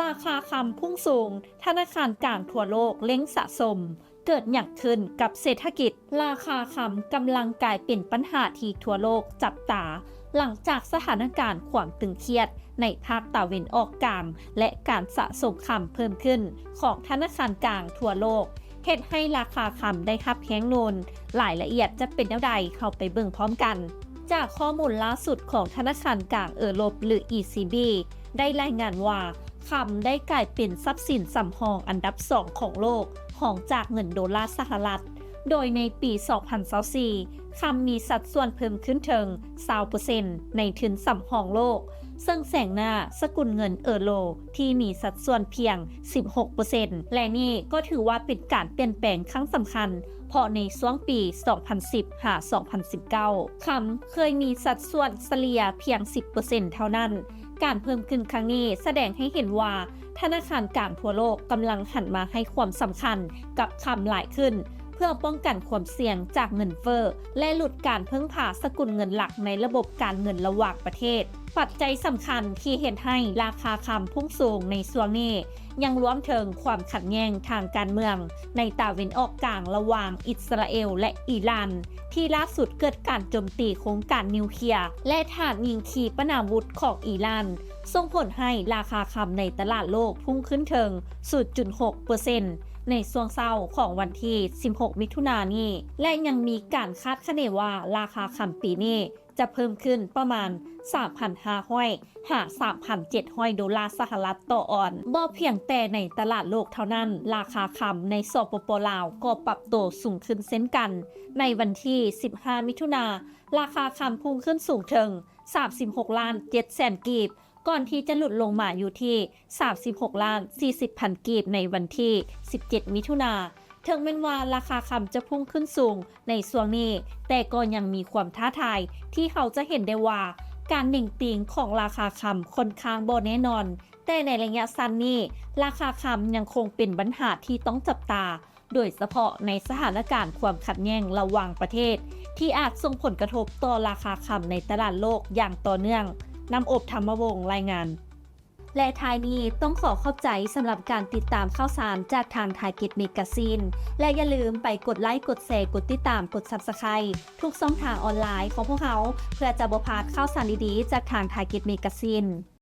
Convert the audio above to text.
ລາຄາຄຳພຸ່ງສູງ, ທະນາຄານກາງທົ່ວໂລກເລັ່ງສະສົມ. ເກີດຫຍັງຂຶ້ນກັບເສດຖະກິດ? ລາຄາຄຳກຳລັງກາຍເປັນບັນຫາທີ່ທົ່ວໂລກຈັບຕາ, ຫຼັງຈາກສະຖານະການຄວາມຕຶງຄຽດໃນພາກຕາເວັນອອກກາງ ແລະ ການສະສົມຄຳເພີ່ມຂຶ້ນຂອງທະນາຄານກາງທົ່ວໂລກ ເຮັດໃຫ້ລາຄາຄຳໄດ້ຮັບແຮງໜູນ. ລາຍລະອຽດຈະເປັນແນວໃດ? ເຮົາໄປເບິ່ງພ້ອມກັນ. ຈາກຂໍ້ມູນລ່າສຸດຂອງທະນາຄານກາງເອີຣົບ ຫຼື ອີ ຊີ ບີ ໄດ້ລາຍງານວ່າ ຄຳໄດ້ກາຍເປັນຊັບສິນສຳຮອງອັນດັບສອງຂອງໂລກ, ຮອງຈາກເງິນໂດລາສະຫະລັດ, ໂດຍໃນປີສອງພັນຊາວສີ່ ຄຳມີສັດສ່ວນເພີ່ມຂຶ້ນເຖິງຊາວເປີເຊັນໃນທຶນສຳຮອງໂລກ, ເຊິ່ງແຊງໜ້າສະກຸນເງິນເອີໂຣທີ່ມີສັດສ່ວນພຽງສິບຫົກເປີເຊັນ ແລະ ນີ້ກໍຖືວ່າເປັນການປ່ຽນແປງຄັ້ງສຳຄັນ ເພາະໃນຊ່ວງປີສອງພັນສິບຫາສອງພັນສິບເກົ້າ ຄຳເຄີຍມີສັດສ່ວນສະເລ່ຍພຽງສິບເປີເຊັນເທົ່ານັ້ນ. ການເພີ່ມຂຶ້ນຄັ້ງນີ້ສະແດງໃຫ້ເຫັນວ່າ ທະນາຄານກາງທົ່ວໂລກກຳລັງຫັນມາໃຫ້ຄວາມສຳຄັນກັບຄຳຫຼາຍຂຶ້ນ ເພື່ອປ້ອງກັນຄວາມສ່ຽງຈາກເງິນເຟີ້ ແລະ ຫຼຸດການເພິ່ງພາສະກຸນເງິນຫຼັກໃນລະບົບການເງິນລະຫວ່າງປະເທດ. ປັດໄຈສຳຄັນທີ່ເຮັດໃຫ້ລາຄາຄຳພຸ່ງສູງໃນຊ່ວງນີ້ ຍັງລວມເຖິງຄວາມຂັດແຍ່ງທາງການເມືອງໃນຕາເວັນອອກກາງລະຫວ່າງອິດສະຣາເອວ ແລະ ອີຣານ ທີ່ລ່າສຸດເກີດການໂຈມຕີໂຄງການນິວເຄຍ ແລະ ຖານຍິງຂີປະນາວຸດຂອງອີຣານ, ສົ່ງຜົນໃຫ້ລາຄາຄຳໃນຕະຫຼາດໂລກພຸ່ງຂຶ້ນເຖິງສູນຈຸດຫົກເປີເຊັນໃນຊ່ວງເຊົ້າຂອງວັນທີສິບຫົກ ມິຖຸນານີ້ ແລະ ຍັງມີການຄາດຄະເນວ່າລາຄາຄຳປີນີ້ ຈະເພີ່ມຂຶ້ນປະມານສາມພັນຫ້າຮ້ອຍຫາສາມພັນເຈັດຮ້ອຍໂດລາສະຫະລັດຕໍ່ອອນ. ບໍ່ພຽງແຕ່ໃນຕະຫຼາດໂລກເທົ່ານັ້ນ, ລາຄາຄຳໃນ ສປປ ລາວ ກໍປັບໂຕສູງຂຶ້ນເຊັ່ນກັນ. ໃນວັນທີສິບຫ້າ ມິຖຸນາ, ລາຄາຄຳພຸ່ງຂຶ້ນສູງເຖິງສາມສິບຫົກລ້ານເຈັດແສນກີບ, ກ່ອນທີ່ຈະຫຼຸດລົງມາຢູ່ທີ່ສາມສິບຫົກລ້ານສີ່ສິບພັນກີບໃນວັນທີສິບເຈັດ ມິຖຸນາ. ເຖິງແມ່ນວ່າລາຄາຄຳຈະພຸ່ງຂຶ້ນສູງໃນຊ່ວງນີ້, ແຕ່ກໍຍັງມີຄວາມທ້າທາຍທີ່ເຮົາຈະເຫັນໄດ້ວ່າ ການເໜັງຕີງຂອງລາຄາຄຳຂ້ອນຂ້າງບໍ່ແນ່ນອນ, ແຕ່ໃນໄລຍະສັ້ນນີ້, ລາຄາຄຳຍັງຄົງເປັນບັນຫາທີ່ຕ້ອງຈັບຕາ, ໂດຍສະເພາະໃນສະຖານະການຄວາມຂັດແຍ່ງລະຫວ່າງປະເທດ ທີ່ອາດສົ່ງຜົນກະທົບຕໍ່ລາຄາຄຳໃນຕະຫຼາດໂລກຢ່າງຕໍ່ເນື່ອງ. ນ້ຳອົບ ທຳມະວົງ ລາຍງານ. ແລະ ທ້າຍນີ້ຕ້ອງຂໍຂອບໃຈສຳລັບການຕິດຕາມຂ່າວສານຈາກທາງ Target Magazine ແລະ ຢ່າລືມໄປກົດໄລ, ກົດແຊ, ກົດຕິດຕາມ, ກົດ Subscribe ທຸກຊ່ອງທາງອອນລາຍຂອງພວກເຮົາ ເພື່ອຈະບໍ່ພາດຂ່າວສານດີໆຈາກທາງ Target Magazine.